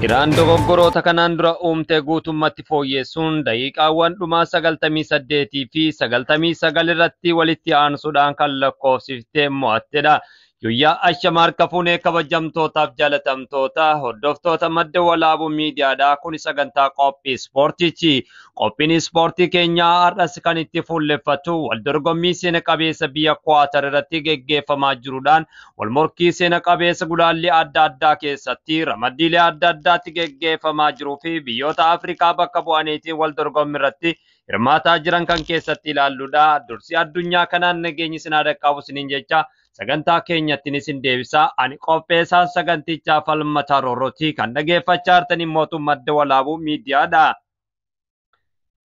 Iraan dogoggoroota kanaan dura uumte guutummatti fooyyessuun daqiiqaawwan dhumaa 98 fi 99 irratti walitti aansuudhaan kan lakkoofsiftee mo'attedha. Guyyaa ashama harka fuunee, kabajamtootaaf jaalatamtoota hordoftoota Madda Walaabuu Miidiyaadha. Kun sagantaa qophii ispoortiiti. Qophiin ispoortii keenyaa har'as kan itti fuulleffatu wal dorgommii seena qabeessa biyya Kuwaatar irratti geggeeffamaa jiruudhaan wal morkii seena qabeessa gulaallii adda addaa keessatti ramaddiilee adda addaatti geggeeffamaa jiruu fi biyyoota Afrikaa bakka bu'aniitiin wal dorgommii irratti hirmaataa jiran kan keessatti ilaalludha. Dursi addunyaa kanaan nageenyi isin haa dhaqqabu isiniin jecha sagantaa keenyatti isin deebisaa. Ani qopheessaan sagantichaa Falmataa Roorootii, kan dhageeffachaa jirtanii mootummaa Madda Walaabuu Miidiyaadha.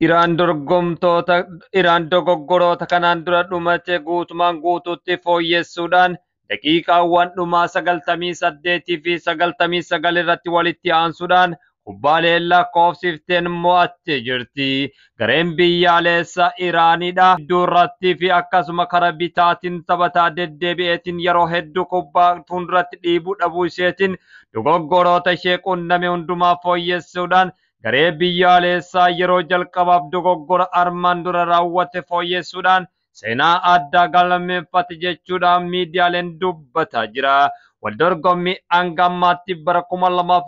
Iraan dorgomtoota Iraan dogoggoroota kanaan dura dhumate guutumaan guutuutti fooyyessuudhaan daqiiqaawwan dhumaa 98 fi 99 irratti walitti aansuudhaan kubbaalee lakkoofsifteen mo'attee jirti. Gareen biyyaalessa Iraanidha. Duratti fi akkasuma karaa bitaatiin taphataa deddeebi'eetiin yeroo hedduu kubbaa fuulduratti dhiibuu dhabuu isheetiin dogoggoroota ishee qunname hundumaa fooyyessuudhaan garee biyyaalessaa yeroo jalqabaaf dogoggora armaan dura raawwate fooyyessuudhaan seenaa addaa galmeeffate jechuudhaan miidiyaaleen dubbataa jira. Waldorgommii hanga ammaatti bara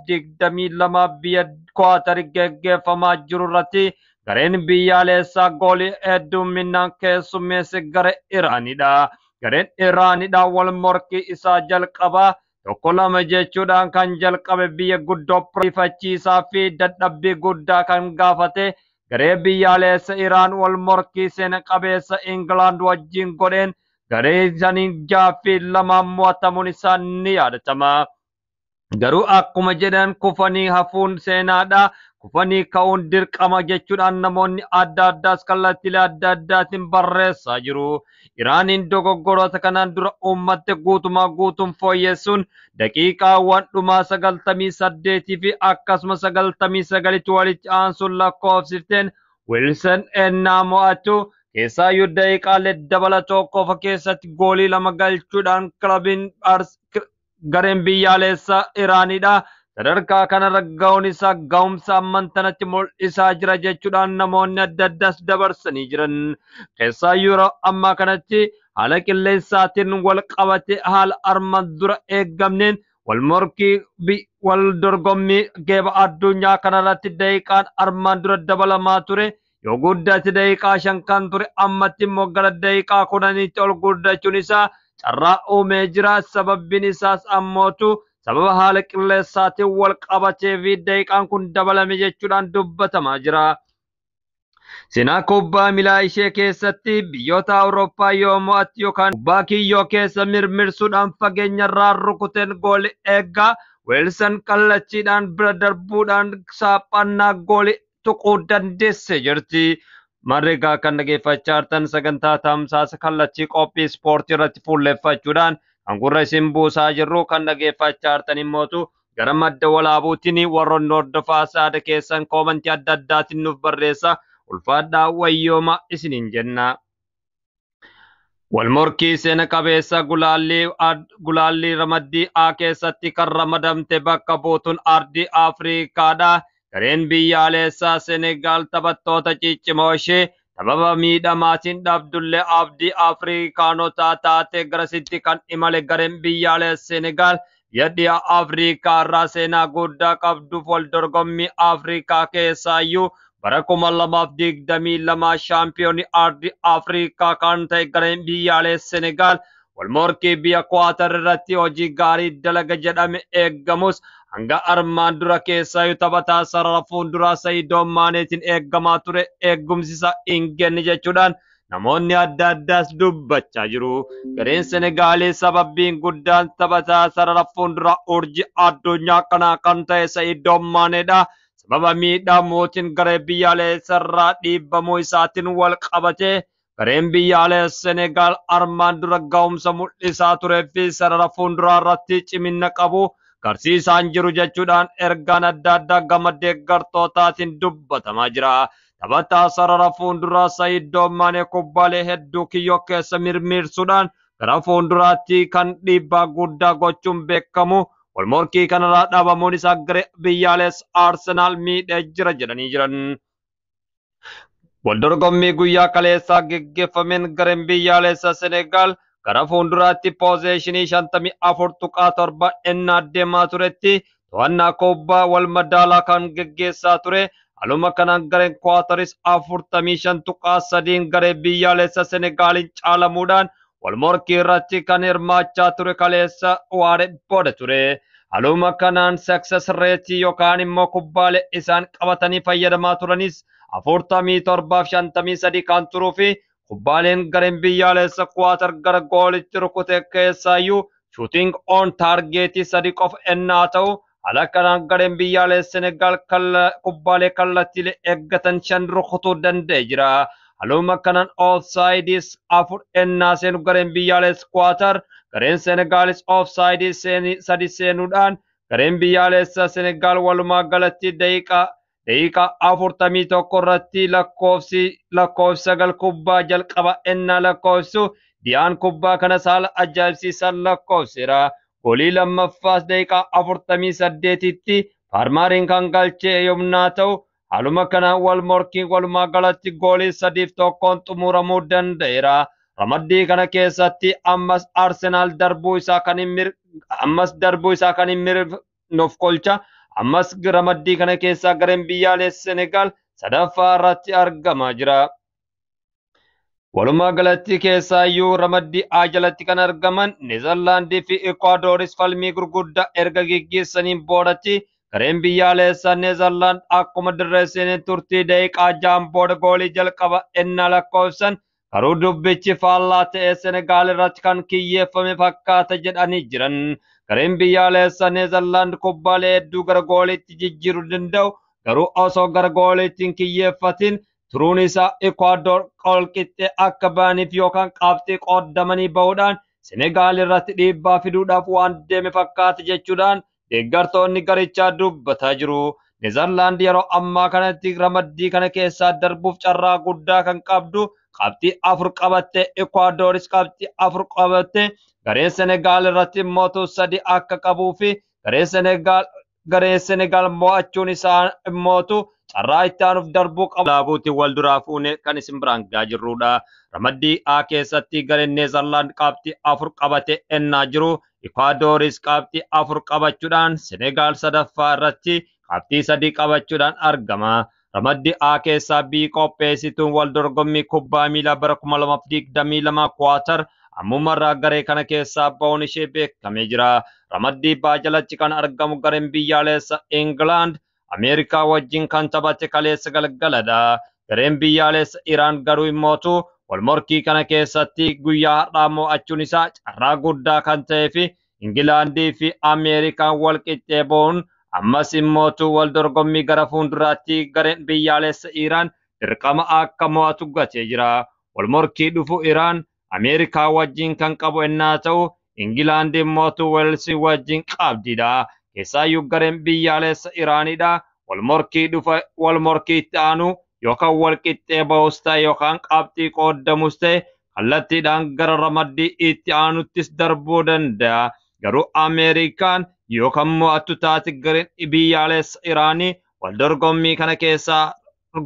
2022 biyya Kuwaatar geggeeffamaa jiru irratti gareen biyyaalessaa goolii hedduminaan keessummeesse garee Iraanidha. Gareen Iraanidha wal morkii isaa jalqabaa 1-2 jechuudhaan kan jalqabe biyya guddoo rifachiisaa fi dadhabbii guddaa kan gaafate garee biyyaalessa Iraan wal morkii seena qabeessa Ingilaand wajjin godheen garee isaanii 6-2 mo'atamuun isaa ni yaadatama. Garuu akkuma jedhan, kufanii hafuun seenaadha. Kufanii ka'uun dirqama jechuudhaan namoonni adda addaas kallattiilee adda addaatiin barreessaa jiru. Iraaniin dogoggoroota kanaan dura uummatte guutumaa guutuun fooyyessuun daqiiqaawwan dhumaa 98 fi akkasuma 99tti walitti aansuun lakkoofsifteen Weelsen ennaa mo'atu, keessaayyuu daqiiqaalee dabalatoo qofa keessatti goolii 2 galchuudhaan kilabiin gareen biyyaalessaa Iraanidha. Sadarkaa kanarra ga'uun isaa ga'umsa ammantanatti mul'isaa jira jechuudhaan namoonni adda addaas dabarsanii jiran. Keessaayyuu yeroo ammaa kanatti haala qilleensaatiin wal qabate haala armaan dura eeggamneen wal morkii wal dorgommii geeba addunyaa kanarratti daqiiqaan armaan dura dabalamaa ture. Yoo guddate daqiiqaa 5 kan ture ammatti immoo gara daqiiqaa 10tti ol guddachuun isaa carraa uumee jira. Sababbiin isaas ammootu sababa haala qilleensaatiin wal qabatee fi daqiiqaan kun dabalame jechuudhaan dubbatamaa jira. Seenaa kubbaa miilaa ishee keessatti biyyoota Awurooppaa yoo mo'atti yookaan kubbaa kiyyoo keessa mirmirsuudhaan fageenyarraa rukuteen goolii eeggaa Weelsan kallachiidhaan bira darbuudhaan saaphannaa goolii tuquu dandeessee jirti. Marreegaa kan dhageeffachaa jirtan sagantaa tamsaasa kallachii qophii ispoortii irratti fuulleffachuudhaan kan gurra isin buusaa jirru, kan dhageeffachaa jirtan immootu gara Madda Walaabuutiin. Warroonni hordofaa saada keessan koomantii adda addaatiin nuuf barreessa, ulfaadhaa, wayyooma isiniin jenna. Walmorkii seena qabeessa gulaallii ramaddii A keessatti kan ramadamte bakka buutuun ardii Afrikaadha. Gareen biyyaalessaa Senegaal taphattoota ciccimoo ishee sababa miidhamaatiin dhabdullee abdii Afrikaanotaa taate garasitti kan imale gareen biyyaalessa Senegaal biyya dhiha Afrikaa irraa seenaa guddaa qabduuf wal dorgommii Afrikaa keessaayyuu bara 2022 shaampiyoonii ardii Afrikaa kan ta'e gareen biyyaalessa Senegaal wal morkii biyya Kuwaatar irratti hojii gaarii dalaga jedhame eeggamus, hanga armaan dura keessaayyuu taphataa sarara fuulduraa Saayidoo Maaneetiin eeggamaa ture eegumsi isaa hin kenne jechuudhaan namoonni adda addaas dubbachaa jiru. Gareen Senegaalii sababbiin guddaan taphataa sarara fuulduraa urjii addunyaa kanaa kan ta'e Saayidoo Maaneedha. Sababa miidhamuutiin garee biyyaalessa irraa dhiibbamuu isaatiin wal qabatee gareen biyyaalessa Senegaal armaan dura ga'umsa mul'isaa turee fi sarara fuulduraa irratti cimina qabu garsiisaan jiru jechuudhaan ergaan adda addaa gama deeggartootaatiin dubbatamaa jira. Taphataa sarara fuulduraa Saayidoo Maanee kubbaalee hedduu kiyyoo keessa mirmirsuudhaan gara fuulduraatti kan dhiibbaa guddaa gochuun beekamu Walmorkii kanarraa dhabamuun isaa garee biyyaalessa Arsenaal miidhee jira jedhanii jiran. Waldorgommii guyyaa kaleessaa geggeeffameen gareen biyyaalessa Senegaal gara fuulduraatti poozeeshinii 54.7 ennaa deemaa turetti to'annaa kubbaa wal madaalaa kan geggeessaa ture. Haaluma kanaan gareen Kuwaataris 45.3 garee biyyaalessa Senegaaliin caalamuudhaan wal morkii irratti kan hirmaachaa ture kaleessa waaree booda ture. Haaluma kanaan success rate yookaan immoo kubbaalee isaan qabatanii fayyadamaa turanis 47 53 kan turuu fi kubbaaleen gareen biyyaalessa Kuwaatar gara goolitti rukute keessaayyuu shooting on target 3 qofa ennaa ta'u, haala kanaan gareen biyyaalessa Senegaal kubbaalee kallattiilee eeggatan 5 rukutuu danda'e jira. Haaluma kanaan offsides 4 ennaa seenu gareen biyyaalessa Kuwaatar, gareen Senegaalis offside 3 seenuudhaan gareen biyyaalessa Senegaal walumaa galatti daqiiqaa 41 irratti lakkoofsi 9 kubbaa jalqaba ennaa lakkoofsu Diyaan kubbaa kana haala ajaa'ibsiisaan lakkoofseera. Goolii lammaffaas daqiiqaa 48tti Paarmaariin kan galchee yommuu ta'u, haaluma kanaan wal morkiin walumaa galatti goolii 3-1n xumuramuu danda'eera. Ramaddii kana keessatti ammas Arsenaal darbuu isaa kan hin ammas darbuu isaa kan hin nuuf kolcha. Ammas ramaddii kana keessaa gareen biyyaalessa Senegaal sadaffaa irratti argamaa jira. Walumaa galatti keessaayyuu ramaddii A jalatti kan argaman Neezerlaandii fi Ikwaadooris falmii gurguddaa erga geggeessaniin boodatti gareen biyyaalessaa Neezerlaand akkuma dirree seeneen turtii daqiiqaa 6 booda goolii jalqaba ennaa lakkoofsan, garuu dubbichi faallaa ta'ee Senegaal irratti kan kiyyeeffame fakkaata jedhanii jiran. Gareen biyyaalessaa Neezerlaand kubbaalee hedduu gara gooliitti jijjiiruu danda'u, garuu osoo gara gooliitti hin kiyyeeffatin turuun isaa Ikwaador qolqixxee akka ba'aniif yookaan qabxii qooddamanii bahuudhaan Senegaal irratti dhiibbaa fiduudhaaf waan deeme fakkaata jechuudhaan deeggartoonni garichaa dubbataa jiru. Neezerlaand yeroo ammaa kanatti ramaddii kana keessaa darbuuf carraa guddaa kan qabdu qabxii 4 qabattee, Ikwaadooris qabxii 4 qabattee gareen Senegaal irratti immoo 3 akka qabuu fi gareen Senegaal mo'achuun isaa immootu carraa itti aanuuf darbuu qabu. Laabuutiin wal duraa fuune kan isin biraan gahaa jirrudha. Ramaddii A keessatti gareen Neezerlaand qabxii 4 qabatee ennaa jiru, Ikwaadooris qabxii 4 qabachuudhaan Senegaal sadaffaa irratti qabxii 3 qabachuudhaan argama. Ramaddii A keessaa B qopheessituun wal dorgommii kubbaa miilaa bara 2022 Kuwaatar ammumarraa garee kana keessaa bahuun ishee beekamee jira. Ramaddii B jalatti kan argamu gareen biyyaalessa Ingilaand Ameerikaa wajjin kan taphate kaleessa galgaladha. Gareen biyyaalessa Iraan garuu immootu wal morkii kana keessatti guyyaa har'aa mo'achuun isaa carraa guddaa kan ta'ee fi Ingilaandii fi Ameerikaan wal qixxee bahuun ammas immootu wal dorgommii gara fuulduraatti gareen biyyaalessa Iraan dirqama akka mo'atu gatee jira. Wal morkii dhufu Iraan Ameerikaa wajjin kan qabu ennaa ta'u, Ingilaand immootu Weelsii wajjin qabdidha. Keessaayyuu gareen biyyaalessa Iraanidha. Wal morkii dhufa wal morkii itti aanu yookaan wal qixxee bahus ta'e yookaan qabxii qooddamus ta'e kallattiidhaan gara ramaddii itti aanuttis darbuu danda'a. Garuu Ameerikaan yookaan mo'attu taate gareen biyyaalessa Iraanii wal dorgommii kana keessaa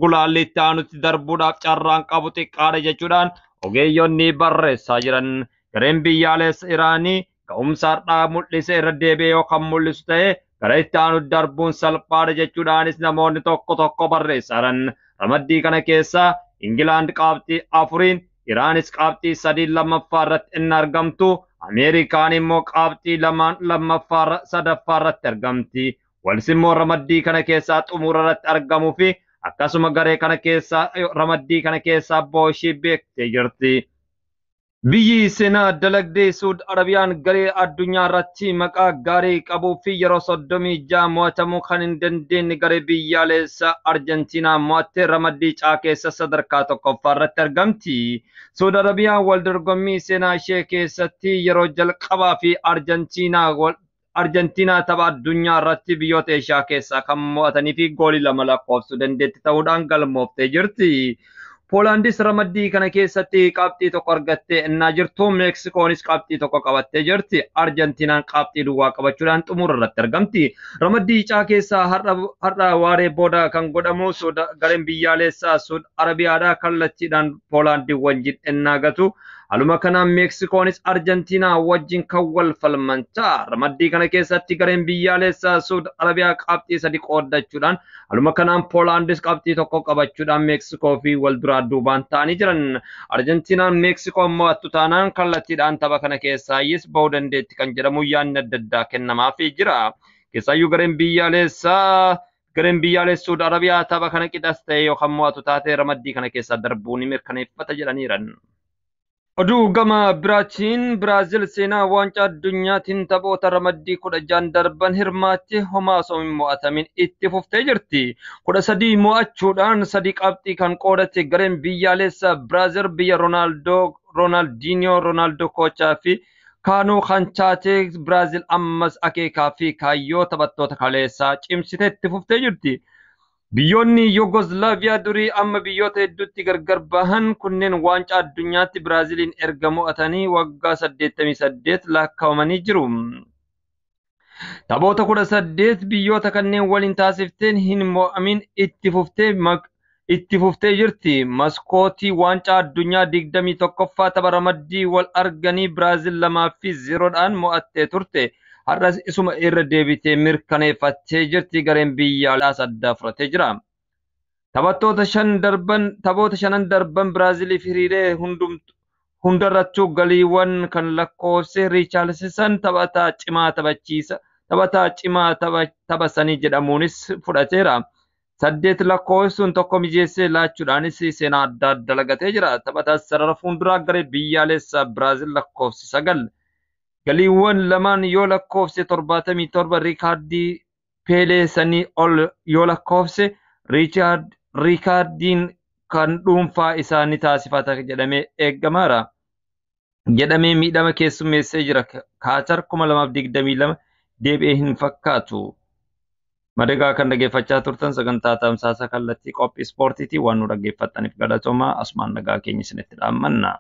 gulaalli itti aanutti darbuudhaaf carraan qabu xiqqaadha jechuudhaan ogeeyyonni barreessaa jiran. Gareen biyyaalessa Iraanii ga'umsa har'aa mul'ise irra deebi'ee yookaan mul'isu ta'e gara itti aanu darbuun salphaadha jechuudhaanis namoonni tokko tokko barreessaa jiran. Ramaddii kana keessaa Ingilaand qabxii 4n, Iraanis qabxii 3 lammaffaa irratti inni argamtu, Ameerikaan immoo qabxii 2n lammaffaa sadaffaa irratti argamti. Wals immoo ramaddii kana keessaa xumura irratti argamuu fi akkasuma garee kana keessaa ramaddii kana keessaa booshii beektee jirti. Biyyi seenaa dalagdee Suud Arabiyaan garee addunyaa irratti maqaa gaarii qabuu fi yeroo 36 mo'atamuu kan hin dandeenye garee biyyaalessaa Arjentiinaa mo'attee ramaddii C keessa sadarkaa tokkoffaa irratti argamti. Suud Arabiyaan wal dorgommii seenaa ishee keessatti yeroo jalqabaa fi Arjentiinaa tapha addunyaa irratti biyyoota Eeshiyaa keessaa kan mo'atanii fi goolii 2 lakkoofsuu dandeetti ta'uudhaan galmooftee jirti. Poolaandis ramaddii kana keessatti qabxii 1 argattee innaa jirtu, Meeksikoonis qabxii 1 qabattee jirti. Arjentiinaan qabxii duwwaa qabachuudhaan xumura irratti argamti. Ramaddii caa keessaa har'a waaree booda kan godhamu gareen biyyaalessaa Suud Arabiyaadha kallattiidhaan Poolaandii wajjin innaa gatu. Haaluma kanaan Meeksikoonis Arjentiinaa wajjin kan wal falman ta'a. Ramaddii kana keessatti gareen biyyaalessaa Suud Arabiyaa qabxii 3 qooddachuudhaan, haaluma kanaan Poolaandis qabxii 1 qabachuudhaan Meeksikoo fi wal duraa duubaan ta'anii jiran. Arjentiinaan Meeksikoo mo'attu taanaan kallattiidhaan tapha kana keessaayyis bahuu dandeetti kan jedhamu yaadni adda addaa kennamaafii jira. Keessaayyuu gareen biyyaalessaa Suud Arabiyaa tapha kana qixas ta'e yookaan mo'atu taate ramaddii kana keessaa darbuu ni mirkaneeffata jedhaniiran. Oduu gama biraatiin, Biraazil seenaa waancaa addunyaatiin taphoota ramaddii 16 darban hirmaattee homaa osoo hin mo'atamin itti fuftee jirti. 13 mo'achuudhaan 3 qabxii kan qoodate gareen biyyaalessaa Biraazil biyya Roonaaldoo, Roonaaldiniyoo, Roonaaldoo Koochaa fi Kaanuu kan chaatee Biraazil ammas akeekaa fi kaayyoo taphattoota kaleessaa cimsitee itti fuftee jirti. Biyyoonni Yugoslaaviyaa durii amma biyyoota hedduutti gargar bahan kunneen waancaa addunyaatti Biraaziliin erga mo'atanii waggaa 88 lakkaa'amanii jiru. Taphoota 18 biyyoota kanneen waliin taasifteen hin mo'amin itti fuftee jirti. Maskootii waancaa addunyaa 21ffaa tapha ramaddii wal arganii Biraazil 2-0dhaan mo'attee turte. Har'as isuma irra deebitee mirkaneeffattee jirti, gareen biyya addaa fudhatee jira. Taphattoota shan darban, taphoota shanan darban Biraaziliif hiriiree hundarrattuu galiiwwan kan lakkoofse Riichaarlisan taphataa cimaa taphachiisa taphataa cimaa taphasanii jedhamuunis fudhateera. 8 lakkoofsuun 1 mijeessee laachuudhaanis seenaa addaa dalagatee jira. Taphataa sarara fuulduraa garee biyyaalessaa Biraazil lakkoofsi 9. Galiiwwan lamaan yoo lakkoofse 77 riikaardii Peelee sanii ol yoo lakkoofse riikaardiin kan dhuunfaa isaa ni taasifata jedhamee eegamaara. Jedhamee miidhama keessummeessee jira. Kaatar 2022 deebi'ee hin fakkaatu. Madagaa kan dhaggeeffachaa turtan sagantaa tamsaasa kallattii qophii ispoortiitii. Waan nu dhaggeeffattaniif galatoomaa. Asumaan nagaa keenya isinitti dhaammanna.